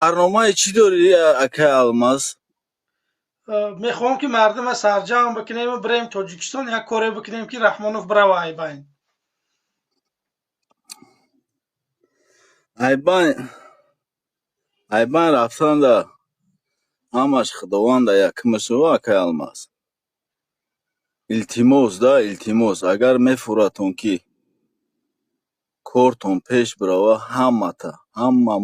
Барномаи чӣ дорӣ, акай Алмаз? Мехоҳам, ки мардума сарҷамъ бикунем, бирем Тоҷикистон, як коре бикунем, ки Раҳмонов бирава айбайн. Айбайн рафтанда ҳамаш Худованда якмашо, акай Алмаз. Илтимос да, илтимос, агар мефуратон, ки кортон пеш бирава, ҳамата, ҳама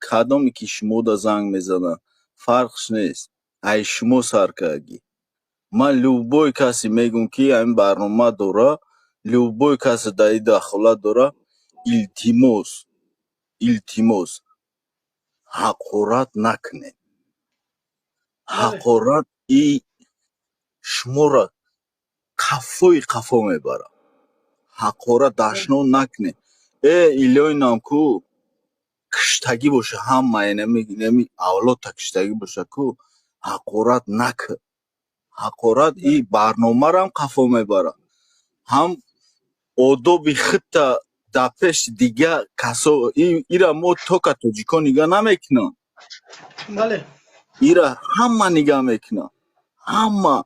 кадоме ки шумода занг мезанад, фарқш нест, ай шумо сар кардагӣ. Ман любой касе мегӯм, ки ҳамин барнома дора, любой касе дар ин дахолат дора, илтимос, илтимос, ҳақорат накунед. Ҳақорат и шуморо қафои қафо мебарад. Ҳақорат, дашном накунед. Э, илёинам ку киштагӣ боша, ҳама инами авлодта киштагӣ боша ку, ҳақорат накун. Ҳақорат и барномарам қафо мебарад, ҳам одоби худта дар пеши дигар касо. Ира мо тока тоҷикон нигаҳ намекунам. Ира ҳама нигаҳ мекунад, ҳама.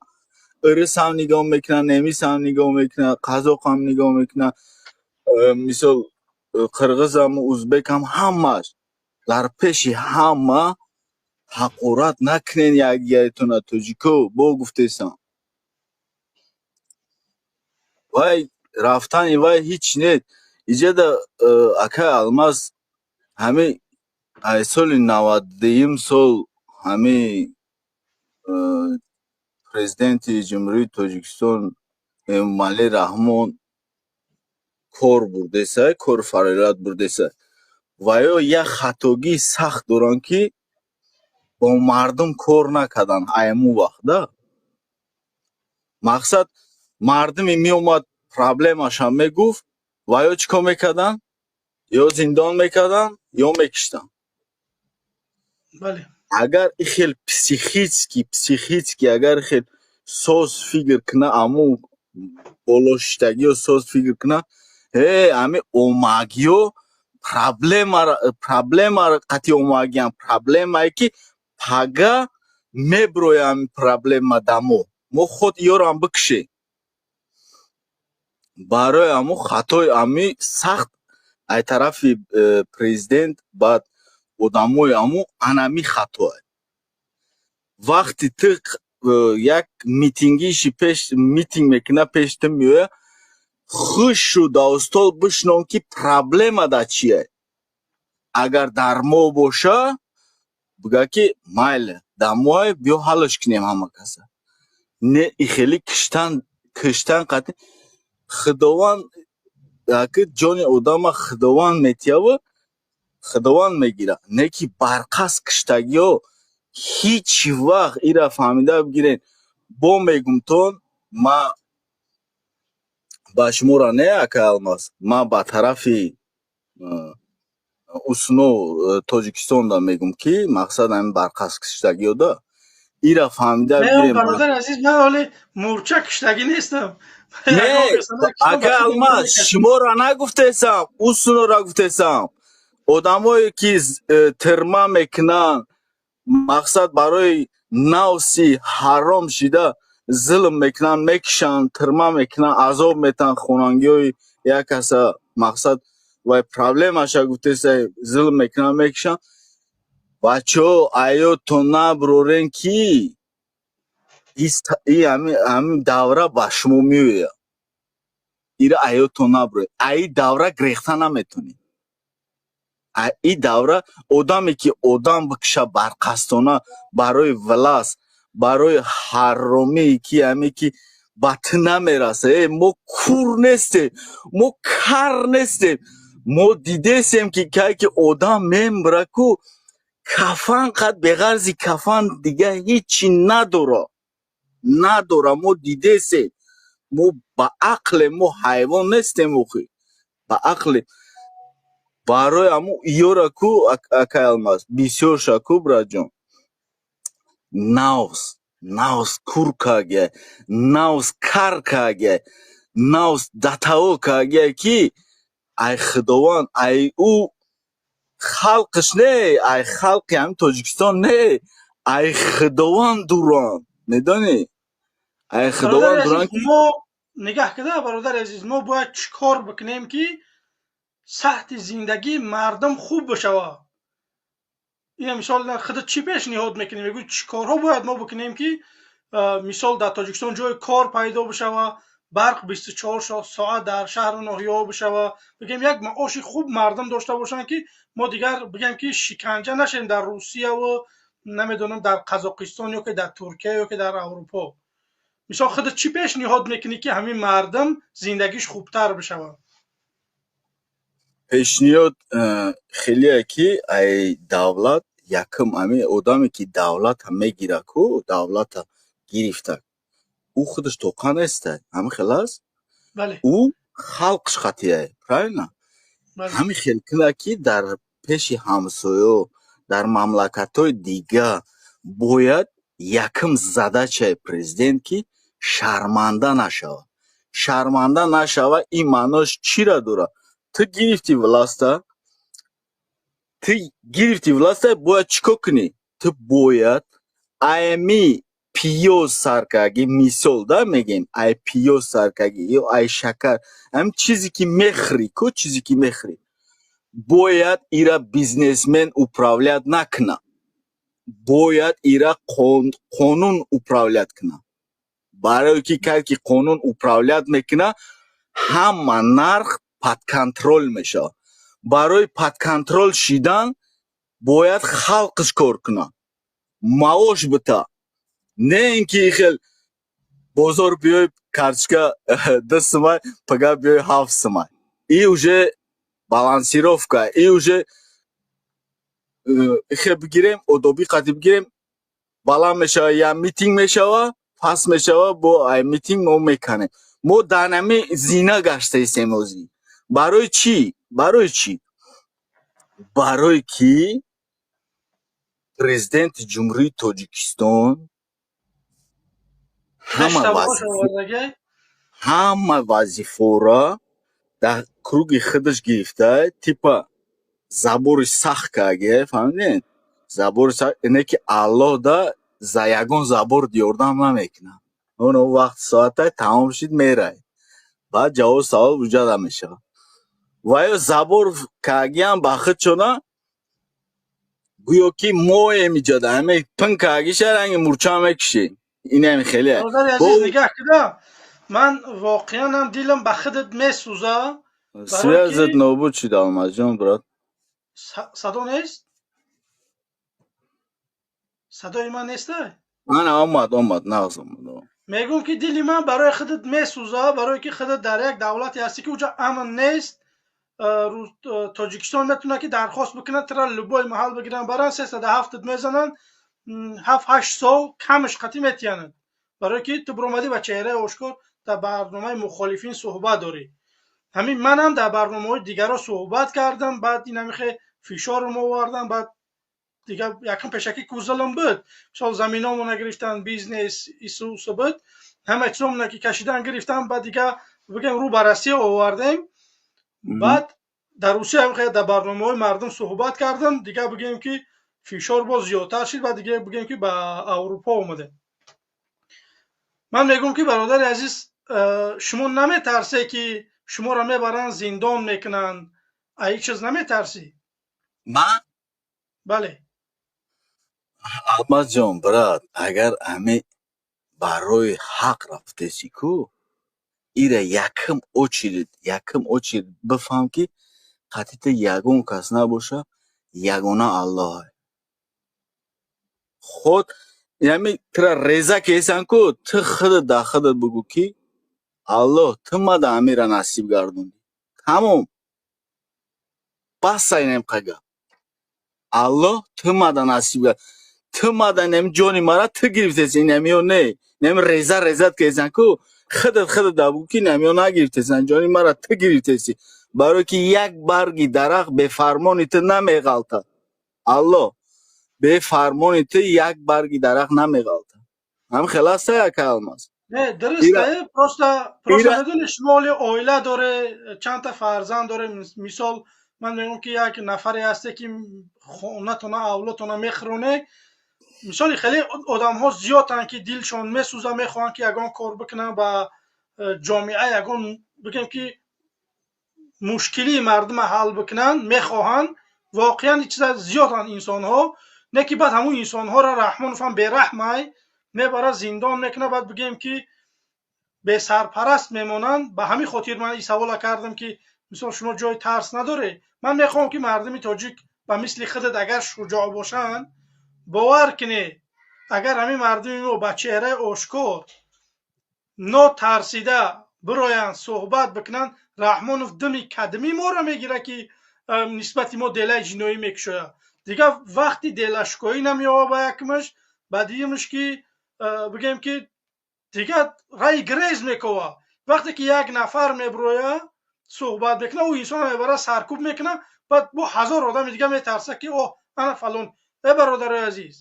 Урусам нигоҳ мекунад, немисам нигоҳ мекунад, қазоқам нигоҳ мекунад, мисол, қирғизаму узбекам, ҳамааш. Дар пеши ҳама ҳақорат накунед якдигаритона, тоҷико, бо гуфтесам. Вай рафтани вай ҳеҷ не. Иҷада, акай Алмаз, ҳами ай соли 92-юм сол ҳами президенти Ҷумҳурии Тоҷикистон Эмомалӣ Раҳмон кор бурдеса, кори фаъолият бурдеса. Ва ё як хатогии сахт доранд, ки бо мардум кор накарданд айму вақт да. Мақсад, мардуме меомад, проблемашам мегуфт, ва ё чӣ кор мекарданд? Ё зиндон мекарданд, ё мекиштанд. Агар и хел психически, агар хел соз фикр куна, аму болошиштагиё соз фикр куна, э, ами омагиё проблема қати омагиам, проблемае ки пага меброя ами проблема да мо худ ёрам бикушем. Барои аму хатои ами сахт ай тарафи президент, баъд одамои аму анами хатоа. Вақти ту як митингиши пеш митинг мекуна, пеши ту меояд, хушу дар стол бишнон, ки проблема дар чие. Агар дар мо боша, бига, ки майли, дар мои, биё ҳаллаш кунем ҳама каса. Не, и хеле киштан, киштан қатъи Худованд аки ҷони одама Худованд метияву Худованд мегирад. Не ки барқасд киштагиҳо ҳеҷ вақт, ира фаҳмида бигиред. Бо мегумтон, ма ба шуморо не, акай Алмаз, ман ба тарафи усно Тоҷикистонда мегум, ки мақсад ҳамин барқасд киштагиҳо да, ира фаҳмида бигирем. Бародари азиз, ман ҳоли мурча киштагӣ нестам. Не, акай Алмаз, шуморо нагуфтесам, усунора гуфтесам. Одамое ки тирма мекунанд, мақсад, барои навси ҳаром шида зулм мекунанд, мекушанд, тирма мекунанд, азоб метаҳанд хонангиҳои як каса. Мақсад, вай проблемаша гуфтеса, зулм мекунанд, мекушанд. Бачаҳо, аётон набурорен, ки ҳамин давра ба шумо меояд. Ира аётон набуроред, аи давра гирехта наметонед. И давра одаме ки одам бикша барқасдона барои власть, барои ҳаромие, ки ҳаме ки ба ту намераса. Э, мо кур нестем, мо кар нестем, мо дидесем, ки кай ки одам мембра ку, кафан қад, беғарзи кафан дига ҳечи надора, надора. Мо дидесем, мо ба ақлем, мо ҳайвон нестем охи, ба ақлем. Барои ҳамун ёра ку, акай Алмаз, бисёрша ку, братҷон, навс кур кагия, навс кар кагия, навс датаво кагия, ки ай Худованд, ай ӯ. Халқиш не, ай халқи ҳами Тоҷикистон не, ай Худованд дуранд, медонӣ, ай Худованд дуранд. Мо нигаҳ кида, бародари азиз, мо бояд чӣ кор бикунем, ки сатҳи зиндагии мардум хуб бишавад? Ина мисол, худат чӣ пешниҳод мекунӣ? Мегӯӣ, чӣ корҳо бояд мо бикунем, ки мисол дар Тоҷикистон ҷои кор пайдо бишавад, барқ 24 соат дар шаҳру ноҳияҳо бишавад, бигем, як маоши хуб мардум дошта бошанд, ки мо дигар, бигем, ки шиканҷа нашавем дар Русияву, намедонам, дар Қазоқистон ё ки дар Туркия ё ки дар Аврупо? Мисол, худат чӣ пешниҳод мекунӣ, ки ҳамин мардум зиндагиш хубтар бишавад? Пешниҳод хеле, ки ай давлат якум ҳамин одаме, ки давлата мегира ку, давлата гирифта, ӯ худаш тоқа неста, ҳамин хел аст. Ӯ халқш хатияй, правильно? Ҳамин хел кина, ки дар пеши ҳамсоё, дар мамлакатҳои дига бояд якум задачаи президент, ки шарманда нашавад. Шарманда нашава, ин маънош чира дорад? Ту гирифти власта, ту гирифти власта, бояд чӣ кор кунӣ? Ту бояд ами пиёз саркаги, мисол да мегем, ай пиёз саркаги ё ай шакар, ҳамин чизе ки мехӯрӣ ку, чизе ки мехӯрӣ, бояд ира бизнесмен управлять накуна, бояд ира қонун управлять куна. Барое ки кар ки қонун управлять мекуна, ҳама нарх под контроль мешавад. Барои под контроль шидан бояд халқш кор кунад, маош бита, не ин ки хел бозор биёй, карточка 2 сумай, пага биёй, 7 сумай. И уже балансировка, и уже хе бигирем, одоби қатӣ бигирем, баланд мешава, я митинг мешава, паст мешава, бо ай митинг мо меканем. Мо дар нами зина гаштаистем ҳозир. Барои чӣ? Барои чӣ? Барое ки президенти Ҷумҳурии Тоҷикистон ҳама вазифаро дар круги худаш гирифта, типа забори сахт карге, фаҳмидед? Забори сахт ине, ки Аллоҳ да за ягон забор ёрдам намекунад. Он вақт соата тамом шид, мерай, баъд ҷавоби савол вуҷуда мешавад. Ва ё забор каргиам ба худшона, гӯё ки моем иҷода, ҳаме пин каргиша, ранги мурча мекушӣ. Инам хеле. Бародари азиз, нигаҳ кида, ман воқеанам дилам ба худат месӯза. Связат нобуд шид, Алмазҷон, брат. Садо нест? Садои ман неста? Ана, омад, омад, нағз омад. Мегӯм, ки дили ман барои худат месӯза, барое ки худат дар як давлате ҳастӣ, ки уҷа амн нест. Тоҷикистон метавонад, ки дархост бикунад, тира любой маҳал бигиранд, баранд, 307-ат мезананд, 7-8 сол камаш қатӣ метиянанд, барое ки ту биромадӣ ба чеҳраи ошкор дар барномаи мухолифин суҳбат дорӣ. Ҳамин манам дар барномаҳои дигарро суҳбат кардам, баъд ин ҳамихе фишорам овардан. Баъд дигар якум пешакӣ ку зулм буд, мисол, заминомона гирифтан, бизнес исусу буд, ҳама чизомона ки кашидан гирифтан, баъд дигар, бигем, рӯ ба Россия овардем. Баъд дар Русия ҳам дар барномаҳои мардум суҳбат кардам, дигар, бигем, ки фишор боз зиёдтар шид, баъд дигар, бигем, ки ба Аврупо омадем. Ман мегӯм, ки, бародари азиз, шумо наметарсе, ки шуморо мебаранд, зиндон мекунанд? Ай чиз наметарсӣ? Ман? Бале. Аҳмадҷон, брат, агар ҳами барои ҳақ рафтеси ку, ира якум очередь, якум очередь бифаҳм, ки қатъи ягон кас набоша, ягона Аллоҳ. Худ ями тира реза кесан ку, ту худат дар худат бугӯ, ки Аллоҳ, ту мада ҳамира насиб гардондӣ. Тамом. Баста инем қага. Аллоҳ, ту мада насиб гар. Ту мада нем ҷони мара ту гирифтеси, инамиё не. Нем реза резат кесан ку, худат худат да бугӯ, ки инамиё нагирифтесан, ҷони мара ту гирифтеси. Барое ки як барги дарахт бефармони ту намеғалтад. Аллоҳ, бефармони ту як барги дарахт намеғалтад. Ҳам хел аста, яка Алмаз? Не, дуруст, просто медони, шумо оли оила доре, чандта фарзанд доре, мисол. Ман мегӯям, ки як нафаре ҳасте, ки хонатона, авлодтона мехӯроне. Мисоли хеле одамҳо зиёданд, ки дилшон месӯза, мехоҳанд, ки ягон кор бикунанд ба ҷомеа, ягон, бигем, ки мушкилии мардума ҳал бикунанд мехоҳанд. Воқеан чиза зиёданд инсонҳо, не ки баъд ҳамун инсонҳоро Раҳмоновам бераҳмай, мебара, зиндон мекунад, баъд, бигем, ки бесарпараст мемонанд. Ба ҳамин хотир ман ин савола кардам, ки мисол шумо ҷои тарс надоред. Ман мехоҳам, ки мардуми тоҷик ба мисли худат агар шуҷоъ бошанд, бовар кунед, агар ҳамин мардуми мо ба чеҳраи ошкор нотарсида бироянд, суҳбат бикунанд, Раҳмонов думи кадмӣ моро мегирад, ки нисбати мо делаи ҷиноӣ мекушояд. Дигар вақти делашкоӣ намеёбад ба якмаш, ба дуюмаш, ки бигем, ки дигар раи грез мекова. Вақте ки як нафар мебирояд, суҳбат мекунад, ӯ инсонро мебарад, саркӯб мекунад, баъд бо ҳазор одами дига метарсад, ки о, ана фалон. Э, бародарои азиз,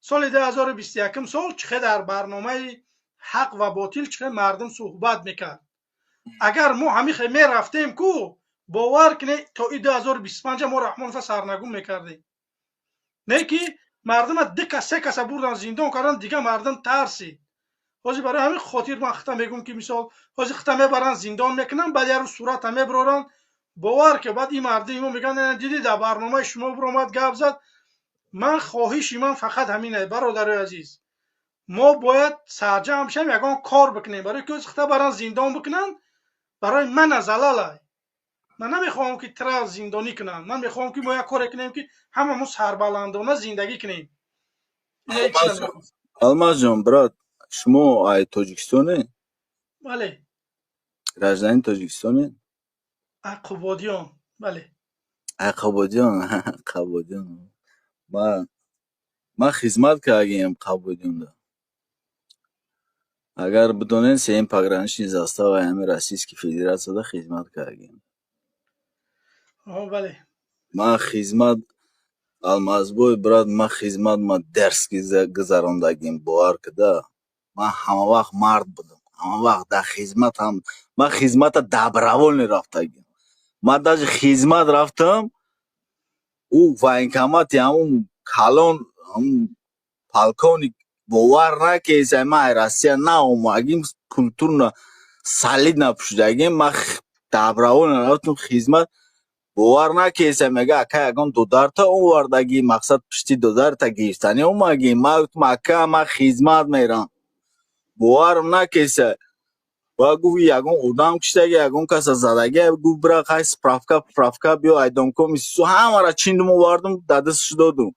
соли 2021 сол чихе дар барномаи «Ҳақ ва ботил» чихе мардум суҳбат мекард. Агар мо ҳамихе мерафтем ку, бовар кунед, то и 2025 мо Раҳмонова сарнагун мекардем. Не ки мардума ду кас, се каса бурдан, зиндон кардан, дига мардум тарсид. Ҳозир барои ҳамин хотир ман хита мегӯм, ки мисол ҳозир хита мебаранд, зиндон мекунанд, баъд як рӯз сурата мебароранд. Бовар ки баъд ин мардуми мо мегӯянд: «Дидӣ, дар барномаи шумо биромад, гап зад». Ман хоҳиши ман фақат ҳамин аст, бародарои азиз: мо бояд сарҷамъ шавем, ягон кор бикунем, барои ки хита баранд, зиндон бикунанд, барои мана залалай. Ман намехоҳам, ки тра зиндонӣ кунанд, ман мехоҳам, ки мо як коре кунем, ки ҳама мо сарбаландона зиндагӣ кунем. Алмазҷон, брат, шумо ай Тоҷикистоне? Бале. Гражданин Тоҷикистоне? Қубодиён, бале. Ай Қубодиён, Қубодиён. Ман хизмат кардагиам Қубодиёнда. Агар бидонед, сеюм пограничный заставаи ҳамин Российский Федерацияда хизмат кардагиам. Бале. Ман хизмат, Алмазбой, брат, ман хизмат, ман дерзкий гузарондагим, бовар кида. Ман ҳамавақт мард будам, ҳамавақт дар хизматам. Ман хизмата добровольно рафтагиам. Ман даже хизмат рафтам, ӯ военкомати ҳамун калон, ҳамун полковник бовар накеса, ман ай Россия наомадагим, культурно, солидно пӯшидагим. Ман добровольно рафтам хизмат, бовар накеса, мега: «Ака, ягон додарта овардагӣ, мақсад пишти додарта гирифтанӣ омагӣ?» Ман гуфтам: «Ака, ман хизмат мерам». Боварам накеса. Ва гуфт: «Ягон одам киштагӣ, ягон каса задагӣ?» Гуфт: «Бира, хай, справка биё, айдомкоми сису ҳамаро чиндум, овардум, дар дасташ додум».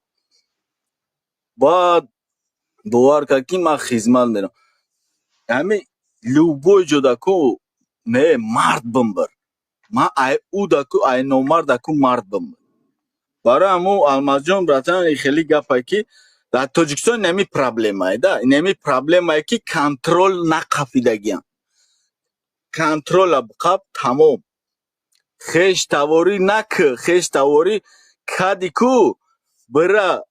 Баъд бовар кард, ки ман хизмат мерам. Ҳамин любой ҷода ку не мард бимбир. Ман ай ӯ даку, ай номардаку мард бимбир. Барои ҳамун, Алмазҷон, братан, хеле гапае, ки дар Тоҷикистон инами проблемае да, инами проблемае, ки контроль нақафидагиам. Контрола биқаб, тамом. Хеш таворӣ накӣ, хеш таворӣ кади ку, бира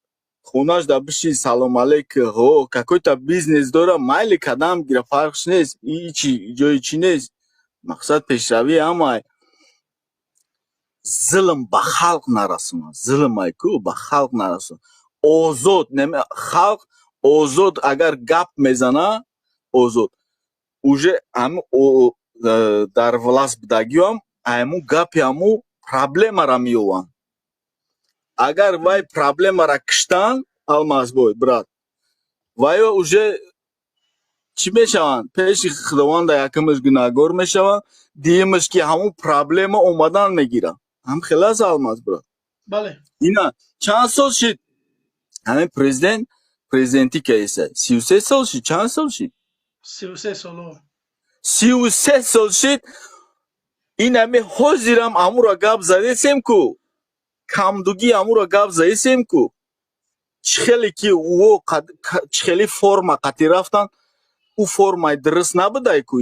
хонаш да биши, салом алейк, ҳо, какой-то бизнес дора, майли, кадам гира, фарқш нест, ичи ҷои чӣ нест, мақсад пешравии ҳамай. Зулм ба халқ нарасонад, зулмай ку ба халқ нарасонад. Озод халқ озод агар гап мезана, озод уже ҳами дар власть будагиам айму гапи ҳаму проблемара меёванд. Агар вай проблемара киштанд, Алмазбой, брат, вайо уже чӣ мешаванд? Пеши Худованда якумаш гунаҳгор мешаванд, дуюмаш, ки ҳамун проблема омадан мегирад. Ҳам хел аст, Алмаз, брат? Бале. Ина чанд сол шид ҳамин президент президентӣ каиса? 33 сол шид, чанд сол шид? 33 сол. 33 сол шид. Ин ҳами ҳозирам ҳамуро гап задесем ку, камдугӣ ҳамуро гап задесем ку, чӣ хеле ки ӯ чӣ хели форма қатӣ рафтанд, ӯ формаи дуруст набудай ку.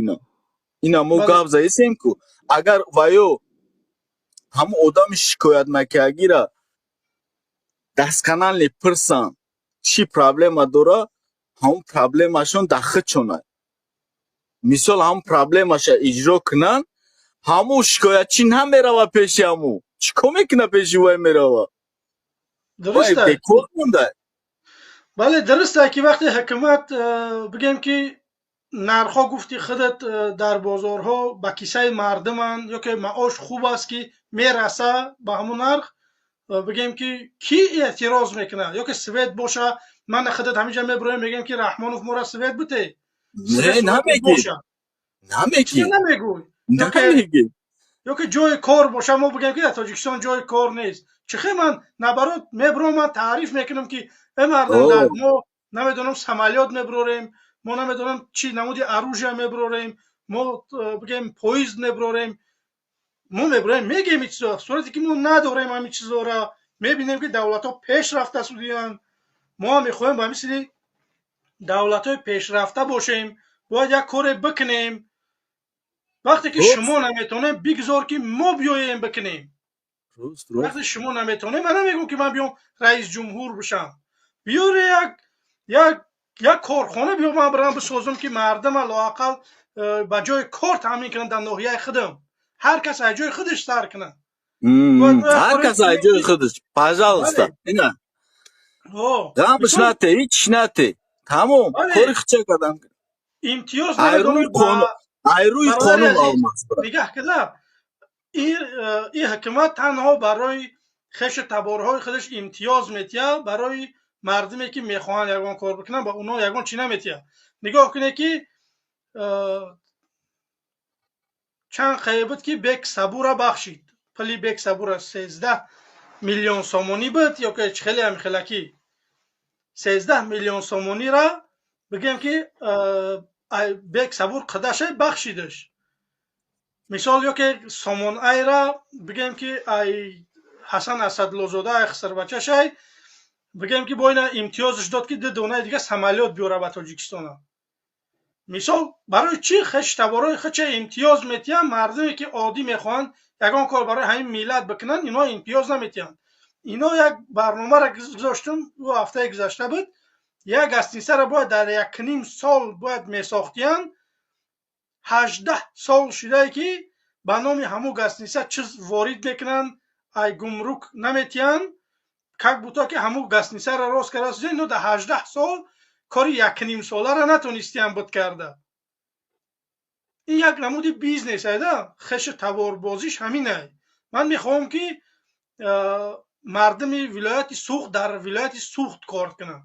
Ина мо гап задесем ку, агар ваё ҳамун одами шикоятнакагира досконально пурсанд, чӣ проблема дора, ҳамун проблемашон дар худшонай. Мисол, ҳамун проблемаша иҷро кунанд, ҳамун шикоятчӣ намерава пеши ҳамун. Чӣ кор мекуна, пеши вай мерава? Вай Дуруст. бекор монда. Бале, дуруст, ки вақте ҳукумат, бигем, ки нархҳо, гуфти худат, дар бозорҳо ба кисаи мардуманд ё ки маош хуб аст, ки мераса ба ҳамун нарх, бигем, ки кӣ эътироз мекунад? Ё ки свет боша, ман худат ҳаминҷа мебироем, мегӯем, ки Раҳмонов, мора свет бите. Не, намегӣ. Намегӣ. Намегӯй. Намегӣ. Ё ки ҷои кор боша, мо бигем, ки дар Тоҷикистон ҷои кор нест. Чӣ хел ман наоборот мебиром, ман таъриф мекунам, ки э мардум, дар мо, намедонам, самолёт мебирорем, мо, намедонам, чӣ намуди оружие мебирорем, мо, бигем, поезд мебирорем, мо мебироем, мегем ин чизо, сурате ки мо надорем ҳамин чизора. Мебинем, ки давлатҳо пеш рафта судиянд, мо ҳам мехоҳем ба мисли давлатҳои пешрафта бошем, бояд як коре бикунем. Вақте ки шумо наметавонем, бигзор, ки мо биёем, бикунем. Вақте шумо наметавонем, ман намегӯм, ки ман биём раис ҷумҳур бишам. Биёре як корхона биё, ман бирам бисозам, ки мардама лоақал ба ҷои кор таъмин кунам дар ноҳияи худам. Ҳар кас аз ҷои худаш сар кунад. Ҳар кас аз ҷои худаш, пожалуйста, ина ғамш нате, ҳеч нате, тамом, кори хича кардам. Имтиёз. Ай рӯи қонун. Алмаз. Нигаҳ кида, ин ҳукумат танҳо барои хешу таборҳои худаш имтиёз метиҳад, барои мардуме, ки мехоҳанд ягон кор бикунанд, ба онҳо ягон чӣ наметиҳад. Нигоҳ кунед, ки чанд қае буд, ки Бек Сабура бахшид. Пули Бек Сабура 13 миллион сомонӣ буд ё ки хеле ҳамхелакӣ, 13 миллион сомонира, бигем, ки Бек Сабур қадаше бахшидаш, мисол. Ё ки Сомон Айра, бигем, ки ай Ҳасан Асадлозода, ай хисарбачашай, бигем, ки бо ина имтиёзш дод, ки ду донаи дига самолёт биёра ба Тоҷикистона, мисол. Барои чӣ хештаборои худша имтиёз метиҳанд, мардуме, ки оддӣ мехоҳанд ягон кор барои ҳамин миллат бикунанд, ино имтиёз наметиҳанд? Ино як барномаро гузоштум, ӯ ҳафтаи гузашта буд. Як гостиницаро бояд дар якним сол бояд месохтиянд. 18 сол шудае, ки ба номи ҳамун гостиница чиз ворид мекунанд, ай гумрук наметиҳанд, как будто ки ҳамун гостиницаро рост карда. Ино дар 18 сол кори якнимсоларо натонистиянд буд карда. Ин як намуди бизнес айда, хешу таборбозиш ҳаминай. Ман мехоҳам, ки мардуми вилояти Суғд дар вилояти Суғд кор кунанд,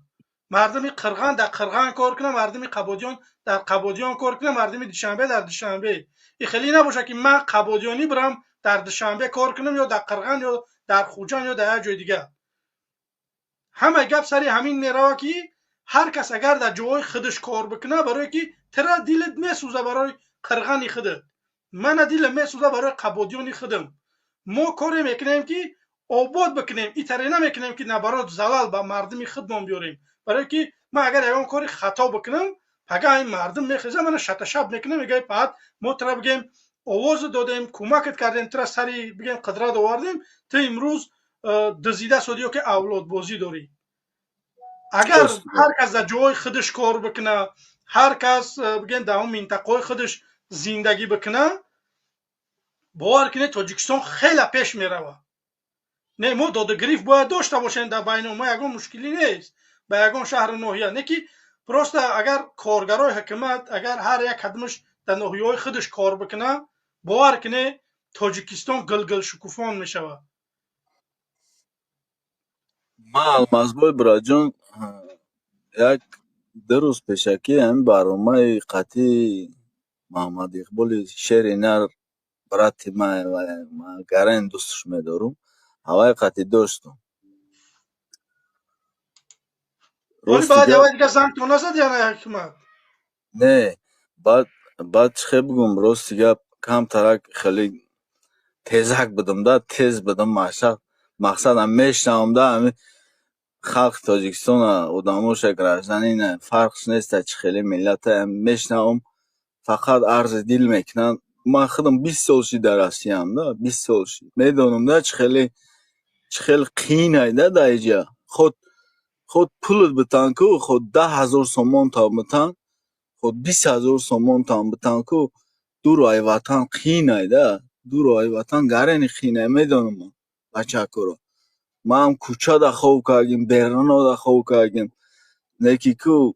мардуми Қирған дар Қирған кор кунанд, мардуми Қабодиён дар Қабодиён кор кунанд, мардуми Душанбе дар Душанбе. И хеле набошад, ки ман қабодиёнӣ бирам, дар Душанбе кор кунам ё дар Қирған, ё дар Хуҷанд, ё дар як ҷои дигар. Ҳама гап сари ҳамин меравад, ки ҳар кас агар дар ҷоҳои худаш кор бикунад, барое ки тира дилат месӯза барои Қирғани худат, мана дилам месӯза барои қабодиёни худам. Мо коре мекунем, ки обод бикунем, итаре намекунем, ки наоборот залал ба мардуми худмон биёрем. Барое ки ман агар ягон кори хато бикунам, пага ин мардум мехеза, мана шаташаб мекунам, мегӯяд: «Баъд мо тира, бигем, овозу додем, кӯмакат кардем, тира сари, бигем, қудрат овардем, ту имрӯз дузида содӣ ё ки авлодбозӣ дорӣ». Агар ҳар кас дар ҷои худаш кор бикуна, ҳар кас, бигем, дар он минтақаҳои худаш зиндагӣ бикуна, бовар кунед, Тоҷикистон хеле пеш меравад. Не, мо додагирифт бояд дошта бошем дар байни мо, ягон мушкилӣ нест ба ягон шаҳру ноҳия, не ки просто агар коргарои ҳукумат, агар ҳар як кадмаш дар ноҳияҳои худаш кор бикуна, бовар кунед, Тоҷикистон гулгул шукуфон мешавад. Ман, Алмазбой бираҷон, як ду рӯз пешакӣ ҳамин барномаи қатъии Муҳаммад Иқболи шери нар, брати ман, гарен дӯстш медорум, ҳаваи қатъӣ доштум. Баъд авай дига зангтон назад яна ҳукумат? Не, баъд чӣ хел бигӯм, рости гап, камтарак хеле тезак будам да, тез будам. Мақсадам мешнавам да, ҳамин халқи Тоҷикистона, одамоша, гражданина, фарқш неста чӣ хеле миллата мешнавам, фақат арзи дил мекунанд. Ман худам 20 сол шид дар Россиям да, 20 сол шид, медонам да, чӣ хеле қиинай да дар иҷа. Худ пулат битан ку, худ 10 000 сомонтам битан, худ 20 000 сомонтам битан ку, дуру ай ватан қиинай да, дуру ай ватан гарени қиинай, медонам ман. Бачакоро ман кӯчада хоб кардем, берунода хоб кардем, леки ку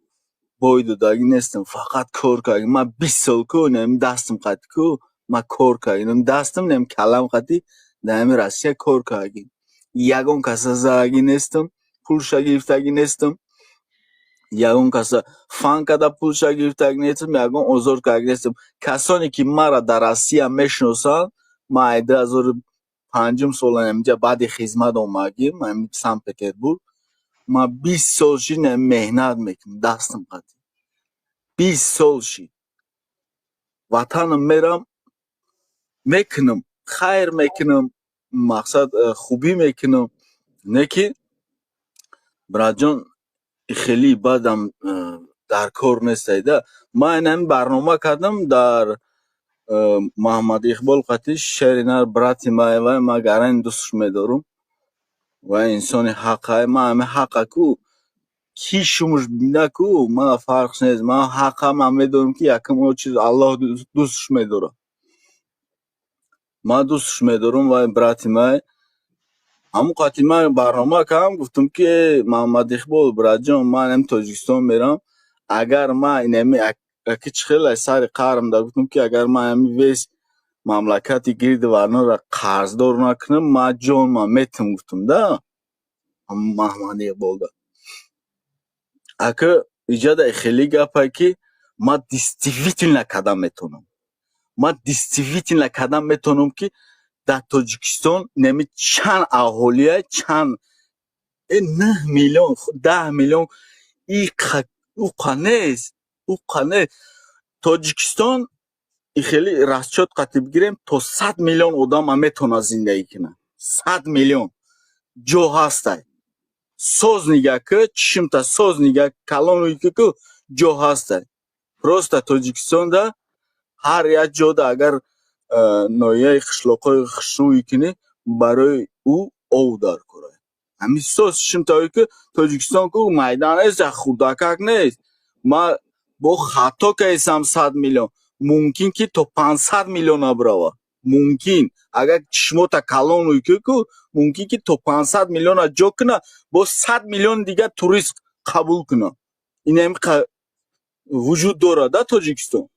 бой додагӣ нестам, фақат кор кардем. Ман 20 сол ку нами дастам қати ку ман кор кардем, дастам нами калам қати дар ҳами Россия кор кардем. Ягон каса задагӣ нестам, пулша гирифтагӣ нестам, ягон каса фан када пулша гирифтагӣ нестам, ягон озор кардагӣ нестам. Касоне ки маро дар Россия мешиносанд, ман ай 2005 сола инҷа баъди хизмат омадагим ами Санкт Петербург. Ман 20 сол шид меҳнат мекунам дастам қати, 20 сол шид. Ватанам мерам, мекунам, хайр мекунам, мақсад хубӣ мекунам. Не ки, братҷон, хеле бадам дар кор нестайда. Ман ин барнома кардам дар Муҳаммад Иқбол қати, шери нар, брати май, вай ман гарани дӯстш медорам ва инсони ҳаққай. Ман ҳами ҳаққа ку ки шумуш бина ку, мана фарқ нест. Ман ҳаққа ман медонам, ки якум чиз Аллоҳ дӯстш медорад, ман дӯстш медорам. Вай брати май, ҳамон қати ман барнома кардам, гуфтам ки: «Муҳаммад Иқбол, братҷон, ман ҳами Тоҷикистон мерам, агар ман инами аки чӣ хеле сари қаҳрам да, гуфтам ки агар ман ҳами весь мамлакати гирди варнора қарздор накунам, ман ҷонман метам», гуфтам да Муҳаммад Иқболда. Ака, иҷада хеле гапае, ки ман действительно кардам метавонам, ман действительно кардам метавонам, ки дар Тоҷикистон неми чанд аҳолия, чанд 9 миллион, 10 миллион, уқа нест, уқа нест. Тоҷикистон хеле расчёт қатӣ бигирем, то 100 миллион одама метавонад зиндагӣ кунад. 100 миллион ҷо ҳастай. Соз нигаҳ ки, чишмта соз нигаҳ, калон ку, ҷо ҳастай. Просто Тоҷикистонда ҳар як ҷода агар ноҳияи қишлоқҳои хушрӯй кунӣ, барои ӯ ов дар кора. Ҳамин соз чишмтае ки Тоҷикистон ку майдан нест, хурдакак нест. Ман бо хато кардисам, 100 миллион, мумкин ки то 500 миллиона бирава. Мумкин, агар чишмота калон ку, мумкин ки то 500 миллиона ҷо куна, бо 100 миллиони дигар турист қабул куна. Инам вуҷуд дорад да Тоҷикистон.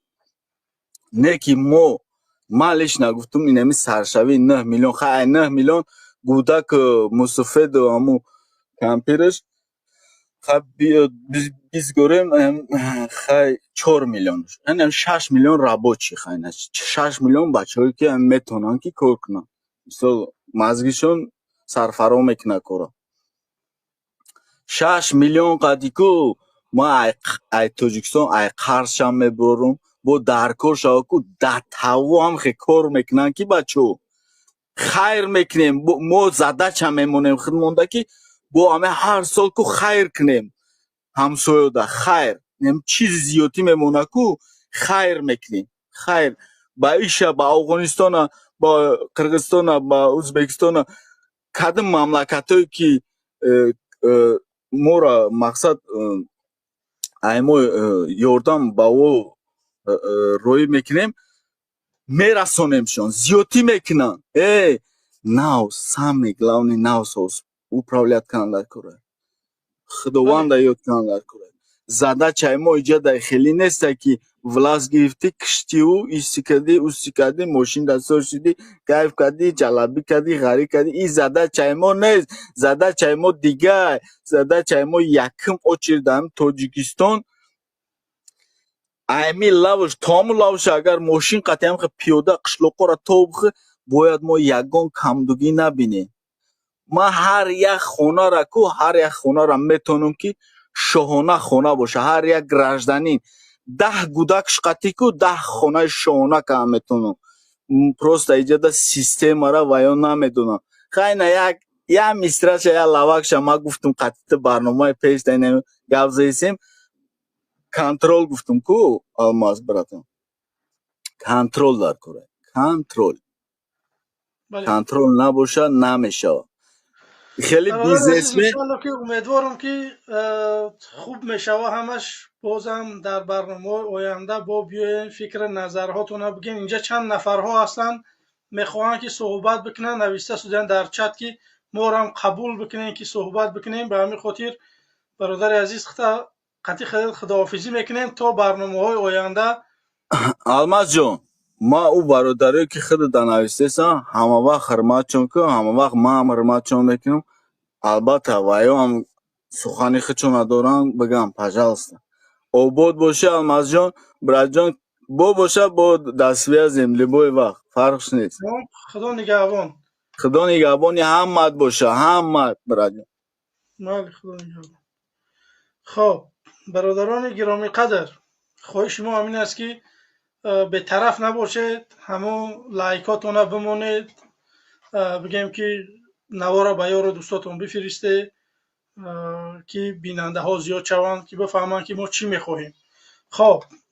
Не ки мо, ман лично гуфтум, инами саршавии 9 миллион, хай, 9 миллион гудак, мусуфеду ҳаму кампираш, хай, бизгорем, хай, 4 миллион, 6 миллион рабочий, хай, 6 миллион бачаҳое ки метавонанд ки кор кунанд, мисол, мазгишон сарфаро мекунад корро. 6 миллион қади ку ман ай Тоҷикистон ай қарзшам мебурорум, бо дар кор шава ку, дар тавво ҳам хе кор мекунанд, ки бачаҳо хайр мекунем. Мо задача мемонем худмонда, ки бо ҳаме ҳар сол ку хайр кунем ҳамсоёда, хайр чизи зиёдтӣ мемонад ку, хайр мекунем, хайр ба иша, ба Афғонистона, ба Қирғизистона, ба Ӯзбекистона, кадом мамлакатҳое ки моро мақсад ай мо ёрдам ба ӯ роӣ мекунем, мерасонемшон, зиёдтӣ мекунанд. Э нав, самый главный, нав соз управлять кунанд дар кора, Худованда ёд кунанд дар кора. Задачаи мо иҷа дар хеле несте, ки власть гирифтӣ, киштиву исти кардӣ, усти кардӣ, мошин дастор шудӣ, кайф кардӣ, ҷалабӣ кардӣ, ғарӣ кардӣ. Ин задачаи мо нест. Задачаи мо дигар. Задачаи мо якум очередь дар Тоҷикистон айми лавш то ҳамун лавша агар мошин қатъи ҳам пиёда қишлоқҳоро то бихӯ, бояд мо ягон камдугӣ набинем. Ман ҳар як хонара ку, ҳар як хонара метавонам, ки шоҳона хона боша. Ҳар як гражданин 10 гудак шқатӣ ку, 10 хонаи шоҳона кама метавонам. Просто иҷода системара ва ё намедонам. Хайна, як мисраша, як лавакша ман гуфтум қатъи барномаи пеш гап заисем. Контроль гуфтум ку, Алмаз братан, контроль дар кора, контроль. Контроль набошад, намешавад. Хеле бизнесмен. Иншалло, ки умедворам, ки хуб мешава ҳамаш. Бозам дар барномаҳои оянда бо биёем, фикри назарҳотонро бигем. Инҷа чанд нафарҳо ҳастанд. Мехоҳанд, ки суҳбат бикунанд, нависта шуданд дар чат, ки моро қабул бикунем, ки суҳбат бикунем. Ба ҳамин хотир, бародари азиз, қатъи худоҳофизӣ мекунем то барномаҳои оянда. Алмазҷон, ма ӯ бародарое, ки худата навистесам, ҳама вақт ҳурматчон кун, ҳама вақт ман ҳам ҳурматчон мекунам. Албатта, ваё ҳам сухани худшона доранд бигам, пожалуйста. Обод бошӣ, Алмазҷон, братҷон, бо боша, бо дар связем любой вақт, фарқш нест. Худо нигаҳбон. Худо нигаҳбони ҳамат боша, ҳамат, братҷон. Бале, Худо нигаҳбон. Хоб, бародарони гиромиқадр, хоҳиши мо ҳамин аст, ки бетараф набошед, ҳамон лайкотона бимонед, бигем, ки навора ба ёру дӯстотон бифиристед, ки бинандаҳо зиёд шаванд, ки бифаҳманд, ки мо чӣ мехоҳем. Хоб.